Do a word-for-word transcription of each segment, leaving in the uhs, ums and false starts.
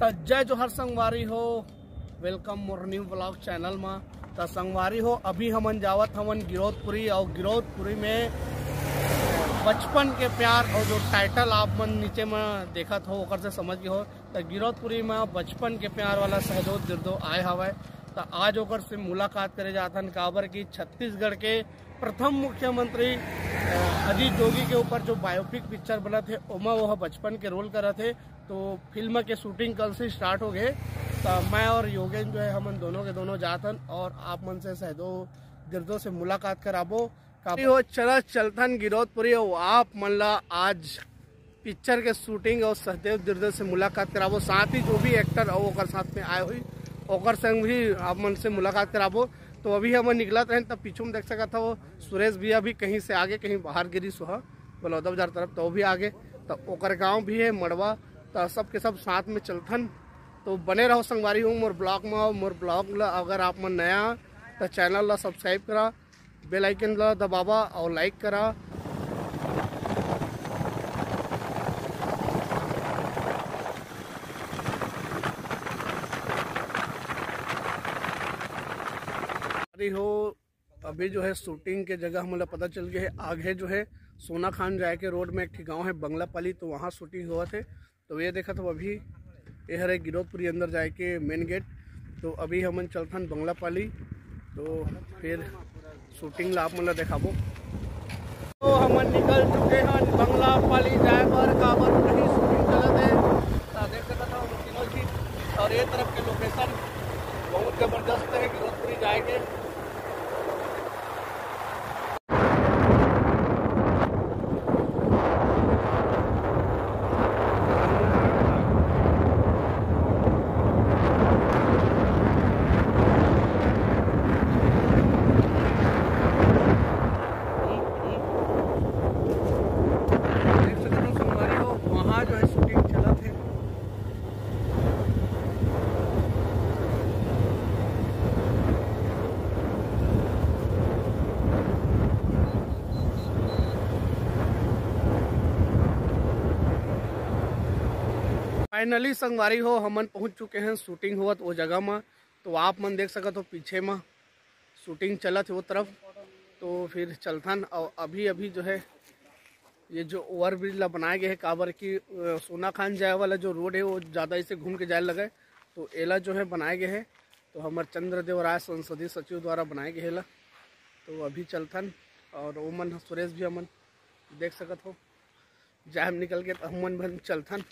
त जय जोहार संगवारी हो, welcome मोर new vlog channel मा। त संगवारी हो, अभी हमन जावत हमन गिरौदपुरी, और गिरौदपुरी में बचपन के प्यार, और जो title आप मन नीचे में देखत हो, ओकर से समझ गए हो। त गिरौदपुरी में बचपन के प्यार वाला सहदेव दिरदो आए हवय। त आज ओकर से मुलाकात करे जात हन, काबर कि छत्तीसगढ़ के प्रथम मुख्यमंत्री, अ, अजीत जोगी के ऊपर जो biopic picture बनत हे, ओमा वो ह बचपन के role करत हे। तो फिल्म के shooting कल से start हो गए। तो मैं और योगेन जो है, हमन दोनों के दोनों जात हन और आप मन से सहदेव दिरदो से मुलाकात कराबो। काबरी हो, चला चलथन गिरौदपुरी, और आप मन ला आज picture के shooting और सहदेव दिरदो से मुलाकात कराबो। साथ ही जो भी actor और ओकर साथ में आए हुई, ओकर संग भी आप मन से मुलाकात कराबो। तो अभी हमन निकलत रहेन, तब पीछू में देख सकत हो, सुरेश भैया भी कहीं से आगे, कहीं बाहर गिरी सुहा बलौदा बाजार तरफ, तो भी आगे, तो ओकर गांव भी है मड़वा। तो सब के सब साथ में चलथन। तो बने रहो संगवारी हो मोर vlog में। मोर vlog ला अगर आप मन नया, तो channel ला subscribe करा, bell icon ला दबावा और like करा। अरे हो, अभी जो है shooting के जगह हमन ला पता चल गए है। आगे जो है सोना खान जाए के road में एक ठी गांव है बंगलापाली, तो वहाँ shooting होवत है। तो ये देखत हो अभी ये हरे गिरौदपुरी अंदर जाए के main gate। तो अभी हमन चलथन बंगलापाली, तो फिर shooting ला आप मन ला देखाबो। तो हमन निकल चुके हैं बंगलापाली जाए बर, काबर कहीं shooting चलत है। तो देख सकत हो हम तीनों जी, और ये तरफ के location बहुत जबरदस्त है गिरौदपुरी जाए के। देख सकत हो संगवारी हो, वहाँ जो है shooting चलत है। Finally संगवारी हो, हमन पहुंच चुके हैं shooting होवत वो जगह मा। तो आप मन देख सकत हो पीछे मा shooting चलत है वो तरफ। तो फिर चलथन। और अभी अभी जो है ये जो overbridge ला बनाए गए है, काबर कि, अ, सोना खान जाए वाला जो road है वो ज़्यादा इसे घूम के जाए लगे, तो एला जो है बनाए गए है। तो हमर चंद्रदेव राय संसदीय सचिव द्वारा बनाए गए ला। तो अभी चलथन और ओमन ह सुरेश भी हमन देख सकत हो, जाए हम निकल के तो हमन भन चलथन।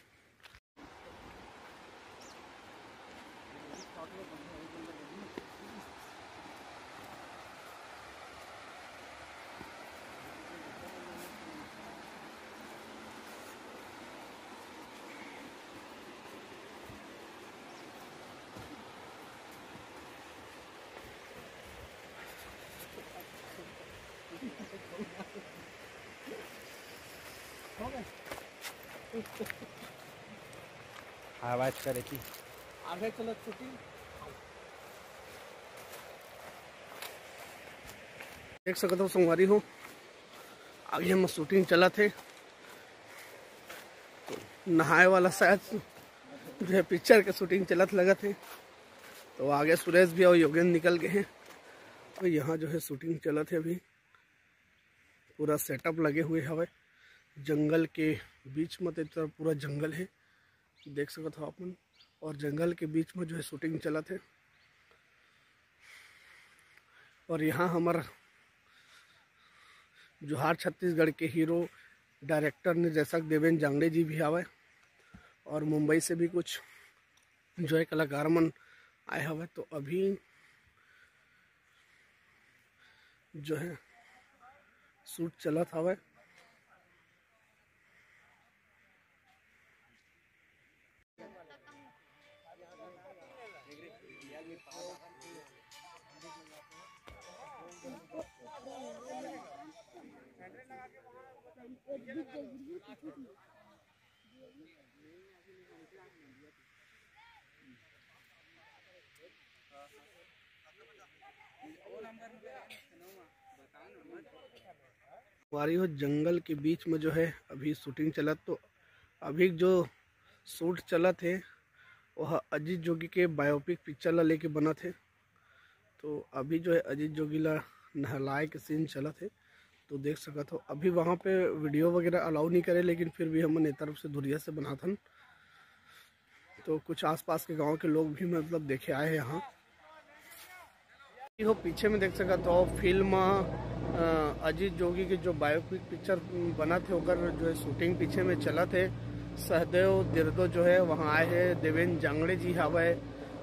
आवाज करे की। आगे चलो shooting। देख सकत हो संगवारी हो, आगे हम shooting चलत है, नहाए वाला शायद जो है picture के shooting चलत लगत है। तो आगे सुरेश भी और योगेंद्र निकल गए हैं। तो यहाँ जो है shooting चलत है अभी, पूरा setup लगे हुए हवे जंगल के बीच में, तो पूरा जंगल है, देख सकत हो आप मन। और जंगल के बीच में जो है shooting चलत है। और यहाँ हमर जोहार छत्तीसगढ़ के hero director निर्देशक देवेंद्र जांगड़े जी भी आवे और मुंबई से भी कुछ जो है कलाकार मन आए हवे। तो अभी जो है shoot चलत हवे। वारी हो जंगल के बीच में जो है अभी shooting चलत, तो अभी जो shoot चलत है वह अजीत जोगी के बायोपिक पिक्चर ला लेके बनत हे। तो अभी जो है अजीत जोगी ला नहलाए के सीन चलत हे। तो देख सकत हो, अभी वहाँ पे वीडियो वगैरह अलाउ नहीं करे, लेकिन फिर भी हमन ए तरफ से दूरिया से बनाथन। तो कुछ आसपास के गांव के लोग भी मतलब देखे आए हैं यहाँ। ये हो पीछे में देख सकत हो फिल्म, अ, अजीत जोगी के जो बायोपिक पिक्चर बनत हे, ओकर जो है शूटिंग पीछे में चलत हे। सहदेव दिरदो जो है वहाँ आए हैं, देवेंद्र जांगड़े जी हवय,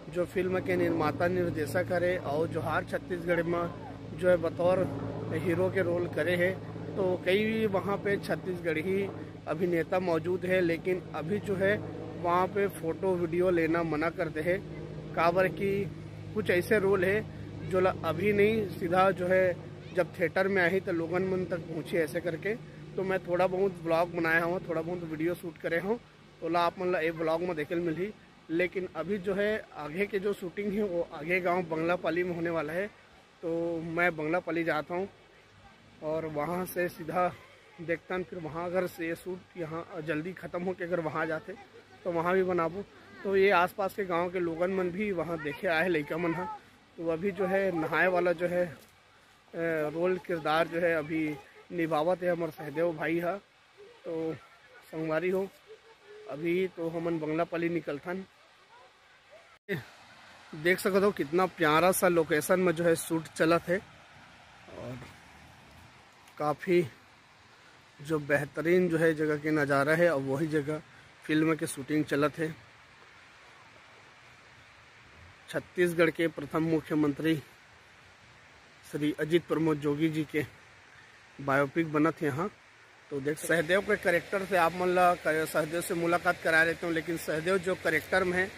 जो फिल्म के निर्माता निर्देशक हरे, और जोहार छत्तीसगढ़ में जो है बतौर हीरो के रोल करे हे। तो कई वहाँ पे छत्तीसगढ़ी अभिनेता मौजूद है, लेकिन अभी जो है वहाँ पे फोटो वीडियो लेना मना कर दे हे, काबर कि कुछ ऐसे रूल है जो ला अभी नहीं, सीधा जो है जब थिएटर में आही तो लोगन मन तक पहुँची, ऐसे करके। तो मैं थोड़ा बहुत व्लॉग बनाया हूँ, थोड़ा बहुत वीडियो शूट करे हूँ, ओला आप मन ला ए व्लॉग में देखे ल मिलही। लेकिन अभी जो है आगे के जो शूटिंग है वो आगे गांव बंगलापाली में होने वाला है। तो मैं बंगलापाली जाता हूँ और वहाँ से सीधा देखतन, फिर वहाँ अगर से ये शूट यहाँ जल्दी ख़त्म होके अगर वहाँ जाते तो वहाँ भी बनाबो। तो ये आसपास के गांव के लोगन मन भी वहाँ देखे आए, लइका मन ह। तो अभी जो है नहाए वाला जो है, अ, रोल किरदार जो है अभी निभावत है हमर सहदेव भाई ह। तो संगवारी हो, अभी तो हमन बंगलापाली निकलथन। देख सकत हो कितना प्यारा सा लोकेशन में जो है शूट चलत है और काफ़ी जो बेहतरीन जो है जगह के नज़ारा है, और वही जगह फिल्म के शूटिंग चलत है। छत्तीसगढ़ के प्रथम मुख्यमंत्री श्री अजीत प्रमोद जोगी जी के बायोपिक बनत हे यहाँ। तो देख, सहदेव के करेक्टर से आप मन ला क-, सहदेव से मुलाकात करा लेते हो, लेकिन सहदेव जो करेक्टर में है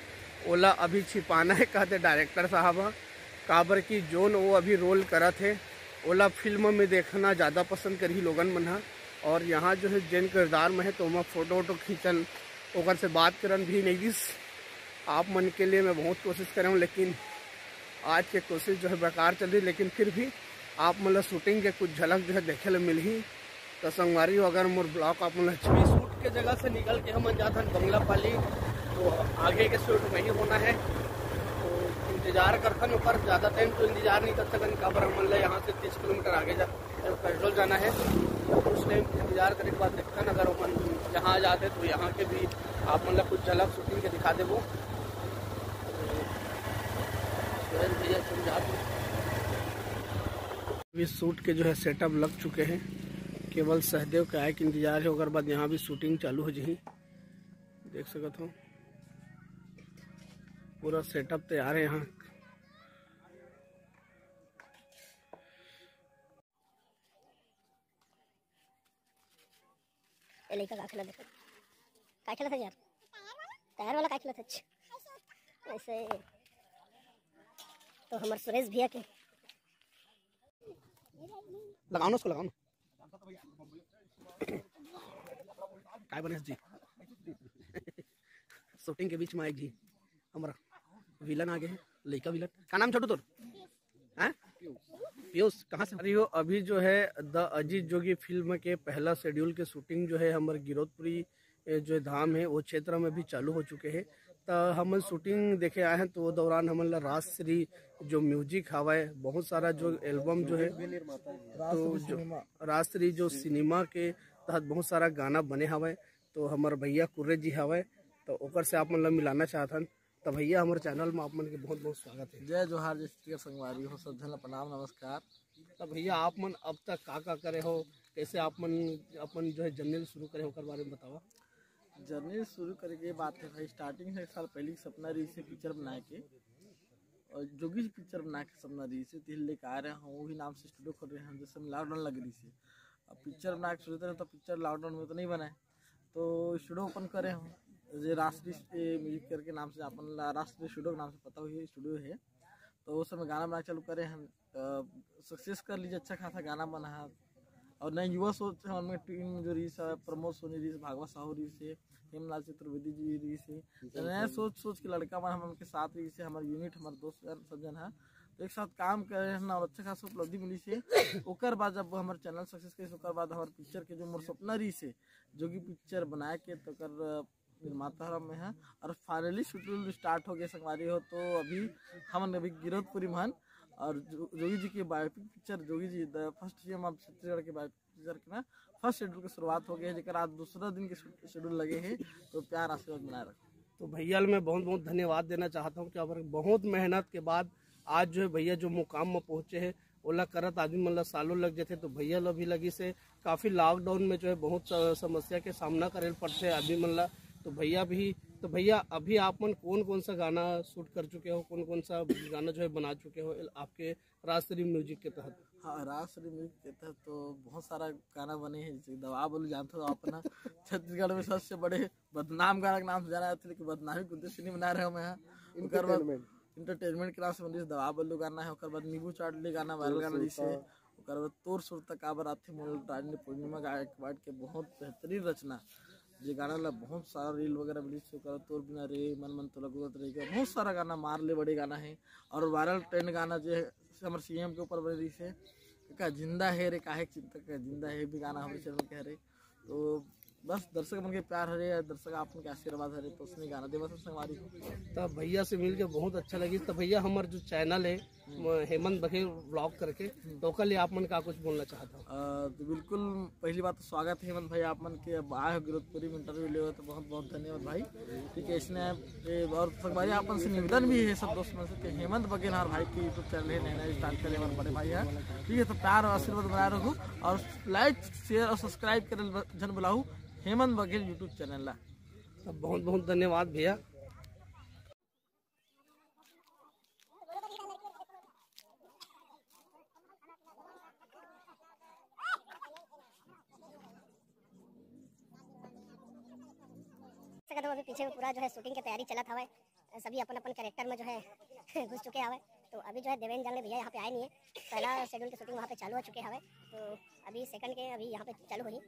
ओला अभी छिपाना है कहते डायरेक्टर साहब ह, काबर कि जोन वो अभी रोल करत हे ओला फिल्म में देखना ज़्यादा पसंद करही लोगन मन ह। और यहाँ जो है जेन किरदार में है तो ओमा फोटो वोटो खींचन, ओकर से बात करन भी नहीं दिस। आप मन के लिए मैं बहुत कोशिश करे हूँ, लेकिन आज के कोशिश जो है बेकार चल रही, लेकिन फिर भी आप मन ला शूटिंग के कुछ झलक जो है देखे ला मिलही। तो संगवारी हो, अगर मोर ब्लॉग आप मन ला अच्छा शूट के जगह से निकल के हमन जाथन बंगलापाली, तो आगे के शूट वहीं होना है। तो इंतजार करथन ओकर, ज़्यादा टाइम तो इंतजार नहीं कर सकन, काबर हमन ला यहाँ से तीस किलोमीटर आगे जा पेट्रोल जाना है। तो कुछ टाइम इंतजार करे के बाद देखथन, अगर हमन यहाँ आ जाते तो यहाँ के भी आप मन ला कुछ झलक शूटिंग के दिखा देबो। सुरेश भैया समझा दो। अभी शूट के जो है सेटअप लग चुके हैं, केवल सहदेव के आए के इंतजार है, ओकर बाद यहाँ भी शूटिंग चालू हो जाही। देख सकत हो पूरा सेटअप तैयार है यहाँ। ए लइका का खेलत हे? का खेलत हे यार? टायर वाला का खेलत हे? अच्छा। ऐसे तो हमर सुरेश भैया के लगाओ ना, उसको लगाओ ना। काय बने जी? शूटिंग के बीच में एक जी हमारा विलन आ गए हैं, लइका विलन। का नाम छोटू तोर? हैं? पीयूष, कहाँ से? अरे हो, अभी जो है द अजीत जोगी फिल्म के पहला शेड्यूल के शूटिंग जो है हमर गिरौदपुरी, ए, जो धाम है वो क्षेत्र में भी चालू हो चुके हैं। त हमन शूटिंग देखे आए हैं, तो वो दौरान हमन ला राजश्री जो म्यूजिक हवाए, बहुत सारा जो एल्बम जो है, तो जो राजश्री जो सिनेमा के तहत बहुत सारा गाना बने हवाए, तो हमर भैया कुर्रे जी हवाए, तो ओकर से आप मन ला मिलाना चाहथन। त भैया, हमर चैनल में आप मन के बहुत बहुत स्वागत है। जय जोहार, जय छत्तीसगढ़ संगवारी हो, सब झन ला प्रणाम, नमस्कार। त भैया, आप मन अब तक का का करे हो, कैसे आप मन अपन जो है जर्नी शुरू करे हो, ओकर बारे में बतावा। जर्नी शुरू करे के बात है भाई, स्टार्टिंग से एक साल पहले सपना रहिसे पिक्चर बनाए के, और जोगी पिक्चर बनाए के सपना रहिसे, तिल लेके आ रहे हैं, वही नाम से स्टूडियो खोल रहे हैं, जैसे लॉकडाउन लग रहिसे। अब पिक्चर बनाए के सोचते रहे तो पिक्चर लॉकडाउन में तो नहीं बनाए, तो स्टूडियो ओपन करे हूँ, जे राष्ट्रीय म्यूजिक करके नाम से, अपन ला राष्ट्रीय स्टूडियो के नाम से पता हुई स्टूडियो है। तो उस समय गाना बनाए चालू करे हैं, तो सक्सेस कर लीजिए, अच्छा खासा गाना बना है। और नए युवा सोच हमन में टीम जो रहिस है, प्रमोद सोनी रहिस, भागवत साहू रहिस है, हेमलाल चतुर्वेदी जी रहिस है, तो नया सोच सोच के लड़का मन हमन के साथ रहिस है, हमारे यूनिट, हमारे दोस्त जन, सब जन है, तो एक साथ काम करे हैं ना, और अच्छा खासा उपलब्धि मिली से। ओकर बाद जब हमारे चैनल सक्सेस करिस, ओकर बाद हमारे पिक्चर के जो मोर सपना रहिस है, जोगी पिक्चर बनाए के, तो ओकर निर्माता हरव मैं हा। और finally shooting start हो गया संगवारी हो। तो अभी हमन अभी गिरौदपुरी में हन और जो-, जोगी जी के biopic picture, Jogi ji the first C M of Chhattisgarh के biopic picture के ना first schedule के शुरुआत हो गई है, जेकर आज दूसरा दिन के schedule लगे है। तो प्यार आशीर्वाद बनाए रखो। तो भैया ल मैं बहुत बहुत धन्यवाद देना चाहता हूँ कि आप बहुत मेहनत के बाद आज जो है भैया जो मुकाम में पहुँचे हैं, ओला करत आदमी मन ला सालों लग जाथे, तो भैया ला भी लगिस हे। काफी lockdown में जो है बहुत स-, समस्या के सामना करे ल पड़थे आदमी मन ला। तो भैया भी, तो भैया अभी आप मन कौन कौन सा गाना shoot कर चुके हो, कौन कौन सा गाना जो है बना चुके हो आपके राजश्री music के तहत? हाँ, राजश्री music के तहत तो बहुत सारा गाना बने हैं, जैसे दवा बलू जानते हो आप ना, छत्तीसगढ़ में सबसे बड़े बदनाम गाना के नाम से जाना जाता है, लेकिन बदनामी के उद्देश्य नहीं बना रहे हो मैं। ओकर बाद entertainment के नाम से बनिस दवा बल्लू गाना है, ओकर बाद नींबू चाट ले गाना viral गाना रहिस हे, ओकर बाद तोर सुरता काबर आथे मोर राजनी पूर्णिमा गायकवाड़ के बहुत बेहतरीन रचना, जे गाना ला बहुत सारा reel वगैरह बनिस हे, ओकर बाद तोर बिना रे मन मन तोला गुरत रहिगे, बहुत सारा गाना मार ले बड़े गाना है। और viral trend गाना जे है हमर C M के ऊपर बने रहिस हे, का जिंदा है रे काहे चिंता का जिंदा है भी गाना हमरे channel के हरे। तो बस दर्शक मन के प्यार हरे, दर्शक आप मन के आशीर्वाद हरे, तो उसने गाना देवा सब संगवारी हो। तब भैया से मिलके बहुत अच्छा लगिस। तो भैया हमर जो channel है म-, हेमंत बघेल vlog करके, तो ओकर लिए आप मन का कुछ बोलना चाहत हो? अ, तो बिल्कुल पहली बात तो स्वागत है हेमंत भाई आप मन के, अब आए हो गिरौदपुरी में interview लेवे तो बहुत बहुत धन्यवाद भाई। ठीक है, इसने ए, और संगवारी आप मन से निवेदन भी है सब दोस्त मन से कि हेमंत बघेल हर भाई के YouTube channel है, नया नया start करे वाला बड़े भाई है। ठीक है, तो प्यार और आशीर्वाद बनाए रखो और like share और subscribe करे ल झन भुलाहू हेमंत बघेल YouTube channel ला। तो बहुत बहुत धन्यवाद भैया। सकत हो, अभी पीछे में पूरा जो है shooting के तैयारी चलत हवय, सभी अपन अपन character में जो है घुस चुके हवय। तो अभी जो है देवेंद्र जांगड़े भैया यहाँ पे आए नहीं है, पहला schedule के shooting वहाँ पे चालू हो चुके हवय, तो अभी second के अभी यहाँ पे चालू होही।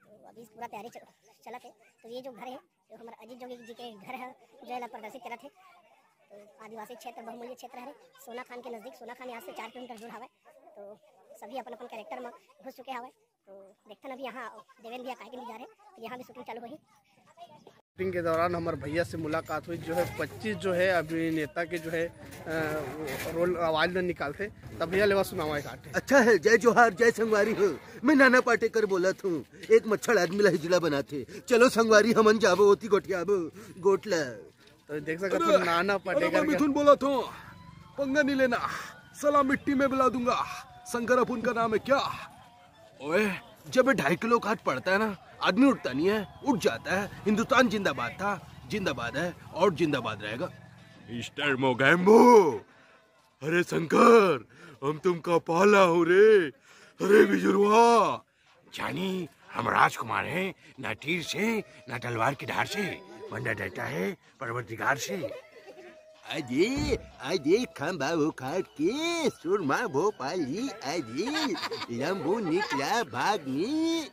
तो अभी पूरा तैयारी चल-, चलत है। तो ये जो घर है, जो हमारे अजीत जोगी जी के घर है, जो है ला प्रदर्शित करत है। तो आदिवासी क्षेत्र, बहुमूल्य क्षेत्र है, सोना खान के नजदीक। सोना खान यहाँ से चार किलोमीटर दूर हवय। तो सभी अपन अपन character में घुस चुके हवय। तो देखथन अभी यहाँ देवेंद्र भैया काहे के लिए जा रहे हैं, तो यहाँ भी shooting चालू होही। Shooting के दौरान हमारे भैया से मुलाकात हुई, जो है पच्चीस जो है अभिनेता के जो है, अ, role आवाज न निकालते, तब भैया लेवा सुनावा एक आठ। अच्छा है, जय जोहार, जय संगवारी हो। मैं नाना पाटेकर बोलत हूँ। एक मच्छर आदमी ला हिजड़ा बनाथे। चलो संगवारी, हमन जाबो ओती गोठियाबो गोटला। तो देख सकत हो, अरे, नाना अरे, पाटेकर मैं के मिथुन बोलत हूँ। पंगा नहीं लेना, साला मिट्टी में मिला दूंगा। शंकर अपन का नाम है क्या? ओए, जब ये ढाई किलो का हाथ पड़ता है ना, आदमी उठता नहीं है, उठ जाता है। हिंदुस्तान जिंदाबाद था, जिंदाबाद है और जिंदाबाद रहेगा। मिस्टर मोगैम्बो, अरे शंकर, हम तुमका पाला हो रे। अरे बिजुरवा, जानी, हम राजकुमार हैं, ना तीर से, ना तलवार की धार से, बंदा डरता है परवरदिगार से। अरे, अरे, खंबा उखाड़ के सुरमा भोपाली, अरे, लंबू निकला भागनी।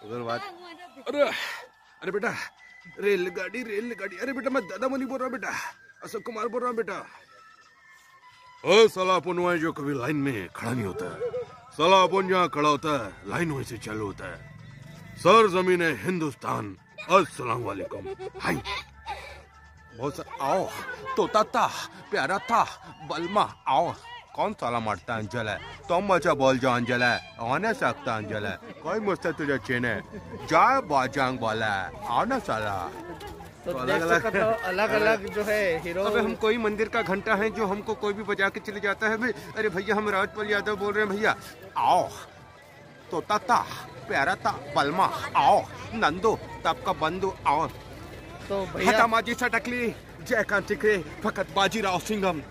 उधर बात। अरे, अरे बेटा, रेलगाड़ी, रेलगाड़ी। अरे बेटा, मैं दादा मनी बोल रहा हूँ बेटा, अशोक कुमार बोल रहा हूँ बेटा। ओ साला, अपन वहाँ जो कभी लाइन में खड़ा नहीं होता है, साला अपन जहाँ खड़ा होता है, लाइन वहीं से चालू होता है। सर जमीन है हिंदुस्तान, अस्सलाम वालेकुम। हाय। बहुत सा, आओ, तोता था, प्यारा था, बलमा, आओ। कौन साला मरता अंजल है? तुम मचा बोल जो अंजल है, आने सकता अंजल है। कोई मुझसे तुझे चीने, जाए बाजांग वाला है, आओ ना साला। तो तो अलग देख अलग सकते हो, अलग अलग जो है हीरो। अबे हम कोई मंदिर का घंटा है जो हमको कोई भी बजा के चले जाता है। अबे, अरे भैया, हम राजपाल यादव बोल रहे हैं भैया, आओ। तोता ता, प्यारा ता, बलमा, आओ। नंदो, तब का बंधु, आओ। तो भैया हता माजी सटकली, जय कांतिकरे, फकत बाजीराव सिंघम।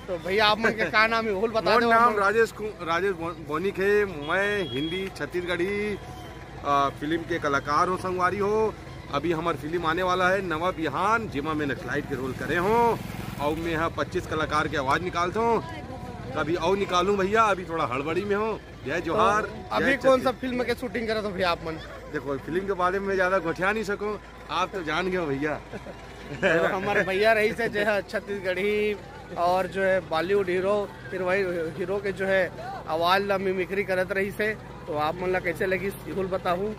तो भैया आप मन के का नाम है, ओहू ल बता मोर दो नाम आप मन। राजेश कु-, राजेश बो-, बोनिक है। मैं हिंदी छत्तीसगढ़ी, आ, फिल्म के कलाकार हूँ संगवारी हो। अभी हमार फिल्म आने वाला है नवा बिहान, जेमा मैं नक्सलाइट के रोल करे हूँ और मैं यहाँ पच्चीस कलाकार के आवाज निकालता हूँ। कभी और निकालूं भैया, अभी थोड़ा हड़बड़ी में हूँ। जय जोहार, तो अभी जय कौन सा छत्तीस-। फिल्म के शूटिंग करत हो भैया आप मन? देखो, फिल्म के बारे में ज्यादा गोठिया नहीं सकूं, आप तो जान गए हो भैया। तो हमारे भैया रहिस हे जो है छत्तीसगढ़ी और जो है बॉलीवुड हीरो, हीरोइन, हीरो के जो है आवाज ला मिमिक्री करत रहिस हे। तो आप मन ला कैसे लगिस, एहू ल बताहू।